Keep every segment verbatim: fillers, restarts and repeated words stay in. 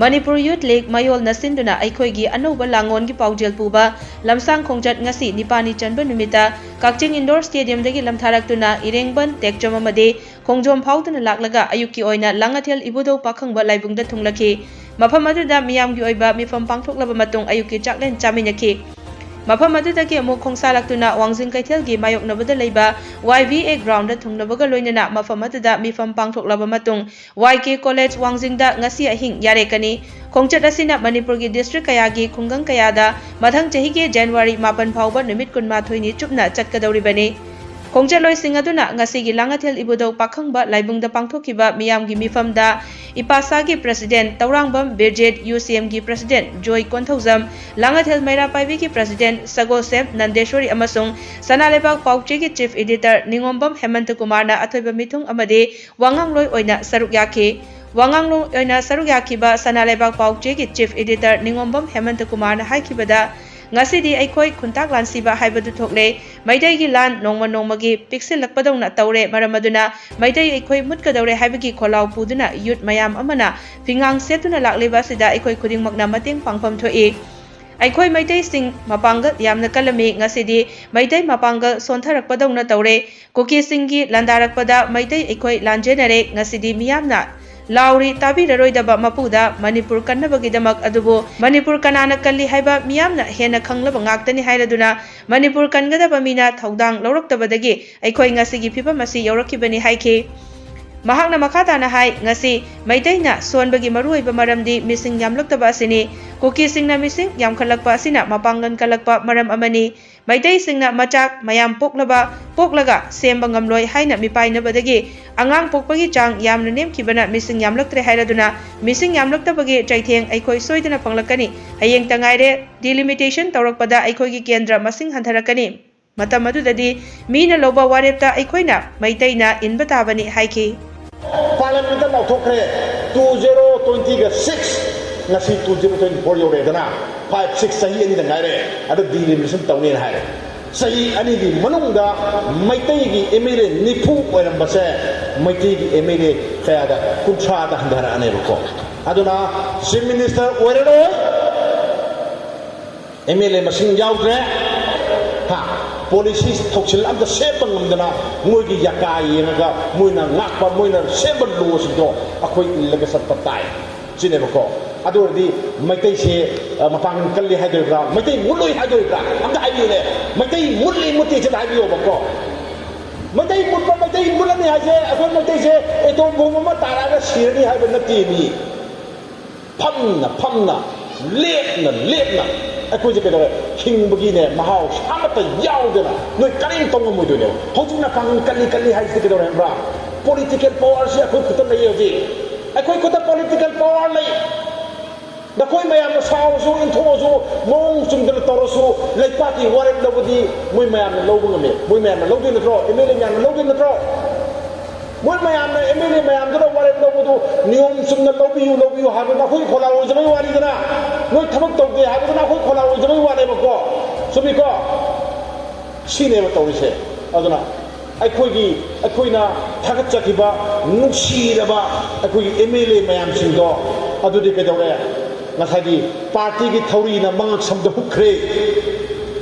Manipur youth league ꯃꯌꯣꯜꯅ ꯁꯤꯟꯗꯨꯅ ꯑꯩꯈꯣꯏꯒꯤ ꯑꯅꯧꯕ ꯂꯥꯡꯑꯣꯟꯒꯤ ꯄꯥꯎꯖꯦꯜ ꯄꯨꯕ ꯂꯝꯁꯥꯡ ꯈꯣꯡꯆꯠ ꯉꯁꯤ ꯅꯤꯄꯥꯜꯅꯤ ꯆꯟꯕ ꯅꯨꯃꯤꯠꯇ ꯀꯛꯆꯤꯡ ꯏꯟꯗꯣꯔ ꯁ꯭ꯇꯦꯗꯤꯌꯝꯗꯒꯤ ꯂꯝꯊꯥꯔꯛꯇꯨꯅ ꯏꯔꯦꯡꯕꯟ, ꯇꯦꯛꯆꯝ ꯑꯃꯗꯤ ꯈꯣꯡꯖꯣꯝ ꯐꯥꯎꯗꯨꯅ ꯂꯥꯛꯂꯒ ꯑꯌꯨꯛꯀꯤ ꯑꯣꯏꯅ ꯂꯥꯡꯉꯊꯦꯜ ꯏꯕꯨꯙꯧ ꯄꯥꯈꯪꯕ ꯂꯥꯏꯕꯨꯡꯗ ꯊꯨꯡꯂꯈꯤ꯫ ꯃꯐꯝ ꯑꯗꯨꯗ ꯃꯤꯌꯥꯝꯒꯤ ꯑꯣꯏꯕ ꯃꯤꯐꯝ ꯄꯥꯡꯊꯣꯛꯂꯕ ꯃꯇꯨꯡ ꯑꯌꯨꯛꯀꯤ ꯆꯥꯛꯂꯦꯟ ꯆꯥꯃꯤꯟꯅꯈꯤ꯫ ꯃꯐꯝ ꯑꯗꯨꯗꯒꯤ ꯑꯃꯨꯛ ꯈꯣꯡꯁꯥ ꯂꯥꯛꯇꯨꯅ ꯋꯥꯡꯖꯤꯡ ꯀꯩꯊꯦꯜꯒꯤ ꯃꯥꯌꯣꯛꯅꯕꯗ ꯂꯩꯕ ꯋꯥꯏ ꯚꯤ ꯑꯦ ꯒ꯭ꯔꯥꯎꯟꯗ ꯊꯨꯡꯂꯕꯒ ꯂꯣꯏꯅꯅ ꯃꯐꯝ ꯑꯗꯨꯗ ꯃꯤꯐꯝ ꯄꯥꯡꯊꯣꯛꯂꯕ ꯃꯇꯨꯡ ꯋꯥꯏ ꯀꯦ ꯀꯣꯂꯦꯖ ꯋꯥꯡꯖꯤꯡꯗ ꯉꯁꯤ ꯑꯍꯤꯡ ꯌꯥꯔꯦꯀꯅꯤ꯫ ꯈꯣꯡꯆꯠ ꯑꯁꯤꯅ ꯃꯅꯤꯄꯨꯔꯒꯤ ꯗꯤꯁꯇ꯭ꯔꯤꯛ ꯀꯌꯥꯒꯤ ꯈꯨꯡꯒꯪ ꯀꯌꯥꯗ ꯃꯊꯪ ꯆꯍꯤꯒꯤ ꯖꯅꯋꯥꯔꯤ ꯃꯥꯄꯟ ꯐꯥꯎꯕ ꯅꯨꯃꯤꯠ ꯀꯨꯟꯃꯥꯊꯣꯏꯅꯤ ꯆꯨꯞꯅ ꯆꯠꯀꯗꯧꯔꯤꯕꯅꯤ꯫ ꯈꯣꯡꯆꯠꯂꯣꯏꯁꯤꯡ ꯑꯗꯨꯅ ꯉꯁꯤꯒꯤ ꯂꯥꯡꯉꯊꯦꯜ ꯏꯕꯨꯙꯧ ꯄꯥꯈꯪꯕ ꯂꯥꯏꯕꯨꯡꯗ ꯄꯥꯡꯊꯣꯛꯈꯤꯕ ꯃꯤꯌꯥꯝꯒꯤ ꯃꯤꯐꯝꯗ ꯏꯄꯥꯁꯥꯒꯤ ꯄ꯭ꯔꯁꯤꯗꯦꯟꯠ ꯇꯧꯔꯥꯡꯕꯝ ꯕꯤꯔꯖꯤꯠ, ꯌꯨ ꯁꯤ ꯑꯦꯝꯒꯤ ꯄ꯭ꯔꯁꯤꯗꯦꯟꯠ ꯖꯣꯏ ꯀꯣꯟꯊꯧꯖꯝ, ꯂꯥꯡꯉꯊꯦꯜ ꯃꯩꯔꯥ ꯄꯥꯏꯕꯤꯒꯤ ꯄ꯭ꯔꯁꯤꯗꯦꯟꯠ ꯁꯒꯣꯜꯁꯦꯝ ꯅꯟꯗꯦꯁꯣꯔꯤ ꯑꯃꯁꯨꯡ ꯁꯅꯥ ꯂꯩꯕꯥꯛ ꯄꯥꯎꯆꯦꯒꯤ ꯆꯤꯐ ꯏꯗꯤꯇꯔ ꯅꯤꯉꯣꯝꯕꯝ ꯍꯦꯃꯟꯇ ꯀꯨꯃꯥꯔꯅ ꯑꯊꯣꯏꯕ ꯃꯤꯊꯨꯡ ꯑꯃꯗꯤ ꯋꯥꯉꯥꯡꯂꯣꯏ ꯑꯣꯏꯅ ꯁꯔꯨꯛ ꯌꯥꯈꯤ꯫ ꯋꯥꯉꯥꯡꯂꯣꯏ ꯑꯣꯏꯅ ꯁꯔꯨꯛ ꯌꯥꯈꯤꯕ ꯁꯅꯥ ꯂꯩꯕꯥꯛ ꯄꯥꯎꯆꯦꯒꯤ ꯆꯤꯐ ꯏꯗꯤꯇꯔ ꯅꯤꯉꯣꯝꯕꯝ ꯍꯦꯃꯟꯇ ꯀꯨꯃꯥꯔꯅ ꯍꯥꯏꯈꯤꯕꯗ, ꯉꯁꯤꯗꯤ ꯑꯩꯈꯣꯏ ꯈꯨꯟꯇꯥꯛ ꯂꯥꯟꯁꯤꯕ ꯍꯥꯏꯕꯗꯨ ꯊꯣꯛꯂꯦ꯫ ꯃꯩꯇꯩꯒꯤ ꯂꯥꯟ ꯅꯣꯡꯃ ꯅꯣꯡꯃꯒꯤ ꯄꯤꯛꯁꯤꯜꯂꯛꯄꯗꯧꯅ ꯇꯧꯔꯦ꯫ ꯃꯔꯝ ꯑꯗꯨꯅ ꯃꯩꯇꯩ ꯑꯩꯈꯣꯏ ꯃꯨꯠꯀꯗꯧꯔꯦ ꯍꯥꯏꯕꯒꯤ ꯈꯣꯜꯂꯥꯎ ꯄꯨꯗꯨꯅ ꯌꯨꯠ ꯃꯌꯥꯝ ꯑꯃꯅ ꯐꯤꯉꯥꯡ ꯁꯦꯠꯇꯨꯅ ꯂꯥꯛꯂꯤꯕ ꯑꯁꯤꯗ ꯑꯩꯈꯣꯏ ꯈꯨꯗꯤꯡꯃꯛꯅ ꯃꯇꯦꯡ ꯄꯥꯡꯐꯝ ꯊꯣꯛꯏ꯫ ꯑꯩꯈꯣꯏ ꯃꯩꯇꯩꯁꯤꯡ ꯃꯄꯥꯡꯒꯜ ꯌꯥꯝꯅ ꯀꯜꯂꯝꯃꯤ꯫ ꯉꯁꯤꯗꯤ ꯃꯩꯇꯩ ꯃꯄꯥꯡꯒꯜ ꯁꯣꯟꯊꯔꯛꯄꯗꯧꯅ ꯇꯧꯔꯦ꯫ ꯀꯨꯀꯤꯁꯤꯡꯒꯤ ꯂꯥꯟꯗꯥꯔꯛꯄꯗ ꯃꯩꯇꯩ ꯑꯩꯈꯣꯏ ꯂꯥꯟꯖꯦꯟꯅꯔꯦ꯫ ꯉꯁꯤꯗꯤ ꯃꯤꯌꯥꯝꯅ ꯂꯥꯎꯔꯤ ꯇꯥꯕꯤꯔꯔꯣꯏꯗꯕ ꯃꯄꯨꯗ ꯃꯅꯤꯄꯨꯔ ꯀꯟꯅꯕꯒꯤꯗꯃꯛ꯫ ꯑꯗꯨꯕꯨ ꯃꯅꯤꯄꯨꯔ ꯀꯅꯥꯅ ꯀꯜꯂꯤ ꯍꯥꯏꯕ ꯃꯤꯌꯥꯝꯅ ꯍꯦꯟꯅ ꯈꯪꯂꯕ ꯉꯥꯛꯇꯅꯤ ꯍꯥꯏꯔꯗꯨꯅ ꯃꯅꯤꯄꯨꯔ ꯀꯟꯒꯗꯕ ꯃꯤꯅ ꯊꯧꯗꯥꯡ ꯂꯧꯔꯛꯇꯕꯗꯒꯤ ꯑꯩꯈꯣꯏ ꯉꯁꯤꯒꯤ ꯐꯤꯕꯝ ꯑꯁꯤ ꯌꯧꯔꯛꯈꯤꯕꯅꯤ ꯍꯥꯏꯈꯤ꯫ ꯃꯍꯥꯛꯅ ꯃꯈꯥ ꯇꯥꯅ ꯍꯥꯏ, ꯉꯁꯤ ꯃꯩꯇꯩꯅ ꯁꯣꯟꯕꯒꯤ ꯃꯔꯨꯑꯣꯏꯕ ꯃꯔꯝꯗꯤ ꯃꯤꯁꯤꯡ ꯌꯥꯝꯂꯛꯇꯕ ꯑꯁꯤꯅꯤ꯫ ꯀꯨꯀꯤꯁꯤꯡꯅ ꯃꯤꯁꯤꯡ ꯌꯥꯝꯈꯠꯂꯛꯄ ꯑꯁꯤꯅ ꯃꯄꯥꯡꯒꯜ ꯀꯜꯂꯛꯄ ꯃꯔꯝ ꯑꯃꯅꯤ꯫ ꯃꯩꯇꯩꯁꯤꯡꯅ ꯃꯆꯥ ꯃꯌꯥꯝ ꯄꯣꯛꯂꯕ, ꯄꯣꯛꯂꯒ ꯁꯦꯝꯕ ꯉꯝꯂꯣꯏ ꯍꯥꯏꯅ ꯃꯤꯄꯥꯏꯅꯕꯗꯒꯤ ꯑꯉꯥꯡ ꯄꯣꯛꯄꯒꯤ ꯆꯥꯡ ꯌꯥꯝꯅ ꯅꯦꯝꯈꯤꯕꯅ ꯃꯤꯁꯤꯡ ꯌꯥꯝꯂꯛꯇ꯭ꯔꯦ ꯍꯥꯏꯔꯗꯨꯅ ꯃꯤꯁꯤꯡ ꯌꯥꯝꯂꯛꯇꯕꯒꯤ ꯆꯩꯊꯦꯡ ꯑꯩꯈꯣꯏ ꯁꯣꯏꯗꯅ ꯐꯪꯂꯛꯀꯅꯤ꯫ ꯍꯌꯦꯡꯇ ꯉꯥꯏꯔꯦ, ꯗꯤꯂꯤꯃꯤꯇꯦꯁꯟ ꯇꯧꯔꯛꯄꯗ ꯑꯩꯈꯣꯏꯒꯤ ꯀꯦꯟꯗ꯭ꯔ ꯃꯁꯤꯡ ꯍꯟꯊꯔꯛꯀꯅꯤ꯫ ꯃꯇꯝ ꯑꯗꯨꯗꯗꯤ ꯃꯤꯅ ꯂꯧꯕ ꯋꯥꯔꯦꯞꯇ ꯑꯩꯈꯣꯏꯅ ꯃꯩꯇꯩꯅ ꯏꯟꯕ ꯇꯥꯕꯅꯤ ꯍꯥꯏꯈꯤ꯫ ꯄꯥꯔꯂꯤꯌꯥꯃꯦꯟꯠꯇ ꯂꯥꯎꯊꯣꯛꯈ꯭ꯔꯦ꯫ ꯇꯨ ꯖꯦꯔꯣ ꯇ꯭ꯋꯦꯟꯇꯤꯒ ꯁꯤꯛꯁ ꯉꯁꯤ two zero twenty four ꯌꯧꯔꯛꯑꯦꯗꯅ, five six ꯆꯍꯤ ꯑꯅꯤꯗ ꯉꯥꯏꯔꯦ, ꯑꯗ delimitation ꯇꯧꯅꯦꯅ ꯍꯥꯏꯔꯦ꯫ ꯆꯍꯤ ꯑꯅꯤꯒꯤ ꯃꯅꯨꯡꯗ ꯃꯩꯇꯩꯒꯤ M L A ꯅꯤꯐꯨ ꯑꯣꯏꯔꯝꯕꯁꯦ ꯃꯩꯇꯩꯒꯤ M L A ꯀꯌꯥꯗ, ꯀꯨꯟꯊ꯭ꯔꯥꯗ ꯍꯟꯊꯔꯛꯑꯅꯦꯕꯀꯣ꯫ ꯑꯗꯨꯅ Chief Minister ꯑꯣꯏꯔꯔꯣꯏ, M L A ꯃꯁꯤꯡ ꯌꯥꯎꯗ꯭ꯔꯦ꯫ ꯍꯥ? Policy ꯊꯧꯁꯤꯜ ꯑꯝꯇ ꯁꯦꯝꯕ ꯉꯝꯗꯅ ꯃꯣꯏꯒꯤ ꯌꯥꯀꯥ ꯌꯦꯡꯉꯒ ꯃꯣꯏꯅ ꯉꯥꯛꯄ, ꯃꯣꯏꯅ ꯁꯦꯝꯕ lawꯁꯤꯡꯗꯣ ꯑꯩꯈꯣꯏ ꯏꯜꯂꯒ ꯆꯠꯄ ꯇꯥꯏ꯫ ꯁꯤꯅꯦꯕꯀꯣ꯫ ꯑꯗꯨ ꯑꯣꯏꯔꯗꯤ ꯃꯩꯇꯩꯁꯦ, ꯑ, ꯃꯄꯥꯡꯒꯜ ꯀꯜꯂꯤ ꯍꯥꯏꯗꯣꯔꯤꯕ꯭ꯔꯥ, ꯃꯩꯇꯩ ꯃꯨꯠꯂꯣꯏ ꯍꯥꯏꯗꯣꯔꯤꯕ꯭ꯔꯥ? ꯑꯝꯇ ꯍꯥꯏꯕꯤꯌꯨꯅꯦ꯫ ꯃꯩꯇꯩ ꯃꯨꯠꯂꯤ ꯃꯨꯠꯇꯦ ꯁꯤꯗ ꯍꯥꯏꯕꯤꯌꯣꯕꯀꯣ꯫ ꯃꯩꯇꯩ ꯃꯨꯠꯄ, ꯃꯩꯇꯩ ꯃꯨꯠꯂꯅꯤ ꯍꯥꯏꯁꯦ ꯑꯩꯈꯣꯏ ꯃꯩꯇꯩꯁꯦ atom bomb ꯑꯃ ꯇꯥꯔꯛꯑꯒ ꯁꯤꯔꯅꯤ ꯍꯥꯏꯕ ꯅꯠꯇꯦ ꯃꯤ꯫ ꯐꯝꯅ ꯐꯝꯅ, ꯂꯦꯞꯅ ꯂꯦꯞꯅ ꯑꯩꯈꯣꯏꯁꯦ ꯀꯩꯗꯧꯔꯦ? ꯍꯤꯡꯕꯒꯤꯅꯦ ꯃꯍꯥꯎ ꯑꯃꯠꯇ ꯌꯥꯎꯗꯅ ꯅꯣꯏ ꯀꯔꯤꯝ ꯇꯧ ꯉꯝꯃꯣꯏꯗꯣꯏꯅꯦꯕ꯫ ꯍꯧꯖꯤꯛꯅ ꯄꯥꯡꯒꯜ ꯀꯜꯂꯤ ꯀꯜꯂꯤ ꯍꯥꯏꯁꯤꯗꯤ ꯀꯩꯗꯧꯔꯦ ꯈꯪꯕ꯭ꯔꯥ? Political powerꯁꯤ ꯑꯩꯈꯣꯏ ꯈꯨꯠꯇ ꯂꯩꯌꯦ ꯍꯧꯖꯤꯛ꯫ ꯑꯩꯈꯣꯏ ꯈꯨꯠꯇ political power ꯂꯩ꯫ ꯅꯈꯣꯏ ꯃꯌꯥꯝꯅ ꯁꯥꯎꯔꯁꯨ, ꯏꯟꯊꯣꯛꯑꯁꯨ, ꯃꯑꯣꯡ ꯆꯨꯝꯗꯅ ꯇꯧꯔꯁꯨ, ꯂꯩꯄꯥꯛꯀꯤ ꯋꯥꯔꯦꯞ ꯂꯧꯕꯗꯤ ꯃꯣꯏ ꯃꯌꯥꯝꯅ ꯂꯧꯕ ꯉꯝꯃꯦ꯫ ꯃꯣꯏ ꯃꯌꯥꯝꯅ ꯂꯧꯗꯣꯏ ꯅꯠꯇ꯭ꯔꯣ? M L A ꯃꯌꯥꯝꯅ ꯂꯧꯗꯣꯏ ꯅꯠꯇ꯭ꯔꯣ? ꯃꯣꯏ ꯃꯌꯥꯝꯅ, M L A ꯃꯌꯥꯝꯗꯨꯅ ꯋꯥꯔꯦꯞ ꯂꯧꯕꯗꯨ ꯅꯤꯌꯣꯝ ꯆꯨꯝꯅ ꯂꯧꯕꯤꯌꯨ, ꯂꯧꯕꯤꯌꯨ ꯍꯥꯏꯕꯗꯨꯅ ꯑꯩꯈꯣꯏ ꯈꯣꯜꯂꯥꯎ ꯑꯣꯏꯖꯕꯩ ꯋꯥꯅꯤꯗꯅ, ꯅꯣꯏ ꯊꯕꯛ ꯇꯧꯗꯦ ꯍꯥꯏꯕꯗꯨꯅ ꯑꯩꯈꯣꯏ ꯈꯣꯜꯂꯥꯎ ꯑꯣꯏꯖꯕꯩ ꯋꯥꯅꯦꯕꯀꯣ꯫ ꯆꯨꯝꯃꯤꯀꯣ? ꯁꯤꯅꯦꯕ ꯇꯧꯔꯤꯁꯦ꯫ ꯑꯗꯨꯅ ꯑꯩꯈꯣꯏꯒꯤ, ꯑꯩꯈꯣꯏꯅ ꯊꯥꯒꯠꯆꯈꯤꯕ, ꯅꯨꯡꯁꯤꯔꯕ ꯑꯩꯈꯣꯏꯒꯤ M L A ꯃꯌꯥꯝꯁꯤꯡꯗꯣ, ꯑꯗꯨꯗꯤ ꯀꯩꯗꯧꯔꯦ? ꯉꯁꯥꯏꯒꯤ partyꯒꯤ ꯊꯧꯔꯤꯅ ꯃꯉꯛ ꯁꯝꯗ ꯍꯨꯛꯈ꯭ꯔꯦ,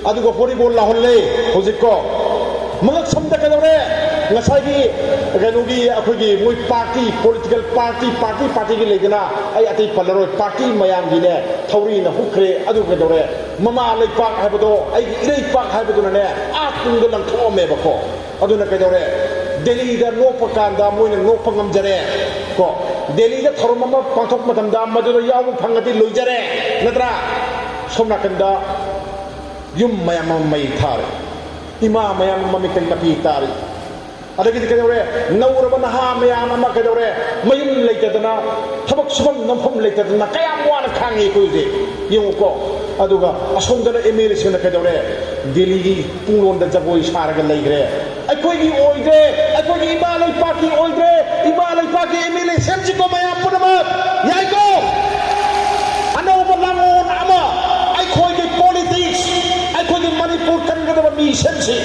ꯑꯗꯨꯒ ꯍꯣꯔꯤꯕꯣꯜ ꯂꯥꯎꯍꯜꯂꯦ꯫ ꯍꯧꯖꯤꯛꯀꯣ, ꯃꯉꯛ ꯁꯝꯗ ꯀꯩꯗꯧꯔꯦ? ꯉꯁꯥꯏꯒꯤ ꯀꯩꯅꯣꯒꯤ, ꯑꯩꯈꯣꯏꯒꯤ ꯃꯣꯏ party, political party, party, partyꯒꯤ ꯂꯩꯗꯅ, ꯑꯩ ꯑꯇꯩ ꯄꯜꯂꯔꯣꯏ, party ꯃꯌꯥꯝꯒꯤꯅꯦ ꯊꯧꯔꯤꯅ ꯍꯨꯛꯈ꯭ꯔꯦ꯫ ꯑꯗꯨ ꯀꯩꯗꯧꯔꯦ? ꯃꯃꯥ ꯂꯩꯄꯥꯛ ꯍꯥꯏꯕꯗꯣ, ꯑꯩꯒꯤ ꯏꯔꯩꯄꯥꯛ ꯍꯥꯏꯕꯗꯨꯅꯅꯦ ꯑꯥ ꯇꯨꯡꯗ ꯂꯪꯊꯣꯛꯑꯝꯃꯦꯕꯀꯣ꯫ ꯑꯗꯨꯅ ꯀꯩꯗꯧꯔꯦ? ꯗꯦꯜꯂꯤꯗ ꯅꯣꯛꯄ ꯀꯥꯟꯗ ꯃꯣꯏꯅ ꯅꯣꯛꯄ ꯉꯝꯖꯔꯦ ꯀꯣ꯫ ꯗꯦꯜꯂꯤꯗ ꯊꯧꯔꯝ ꯑꯃ ꯄꯥꯡꯊꯣꯛꯄ ꯃꯇꯝꯗ ꯃꯗꯨꯗ ꯌꯥꯎꯕ ꯐꯪꯉꯗꯤ ꯂꯣꯏꯖꯔꯦ, ꯅꯠꯇ꯭ꯔꯥ? ꯁꯣꯝ ꯅꯥꯀꯟꯗ ꯌꯨꯝ ꯃꯌꯥꯝ ꯑꯃ ꯃꯩ ꯊꯥꯔꯦ, ꯏꯃꯥ ꯃꯌꯥꯝ ꯑꯃ ꯃꯃꯤꯠꯇꯒꯤ ꯃꯄꯤ ꯇꯥꯔꯤ꯫ ꯑꯗꯒꯤꯗꯤ ꯀꯩꯗꯧꯔꯦ? ꯅꯧꯔꯕ ꯅꯍꯥ ꯃꯌꯥꯝ ꯑꯃ ꯀꯩꯗꯧꯔꯦ? ꯃꯌꯨꯝ ꯂꯩꯇꯗꯅ, ꯊꯕꯛ ꯁꯨꯐꯝ ꯅꯣꯝꯐꯝ ꯂꯩꯇꯗꯅ ꯀꯌꯥꯝ ꯋꯥꯅ ꯈꯥꯡꯉꯤ ꯑꯩꯈꯣꯏ ꯍꯧꯖꯤꯛ꯫ ꯌꯦꯡꯉꯨꯀꯣ꯫ ꯑꯗꯨꯒ ꯑꯁꯣꯝꯗꯅ M L Aꯁꯤꯡꯅ ꯀꯩꯗꯧꯔꯦ? ꯗꯦꯜꯂꯤꯒꯤ ꯄꯨꯡꯂꯣꯟꯗ ꯖꯒꯣꯏ ꯁꯥꯔꯒ ꯂꯩꯈ꯭ꯔꯦ꯫ ꯑꯩꯈꯣꯏꯒꯤ ꯑꯣꯏꯗ꯭ꯔꯦ, ꯑꯩꯈꯣꯏꯒꯤ ꯏꯃꯥ ꯂꯩꯄꯥꯛꯀꯤ ꯑꯣꯏꯗ꯭ꯔꯦ꯫ ꯏꯃꯥ ꯂꯩꯄꯥꯛꯀꯤ M L A ꯁꯦꯝꯁꯤꯀꯣ ꯃꯌꯥꯝ ꯄꯨꯝꯅꯃꯛ꯫ ꯌꯥꯏꯀꯣ? ꯁꯦꯝꯁꯤ꯫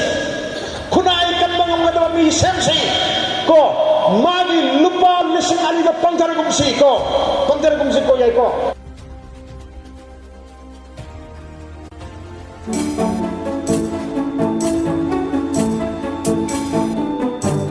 ꯈꯨꯟꯅꯥꯏ ꯀꯟꯕ ꯉꯝꯒꯗꯕ ꯃꯤ ꯁꯦꯝꯁꯤ꯫ ꯀꯣ, ꯃꯥꯒꯤ ꯂꯨꯄꯥ ꯂꯤꯁꯤꯡ ꯑꯅꯤꯗ ꯄꯪꯊꯔꯒꯨꯝꯁꯤ꯫ ꯀꯣ, ꯄꯪꯊꯔꯒꯨꯝꯁꯤ꯫ ꯀꯣ, ꯌꯥꯏꯀꯣ?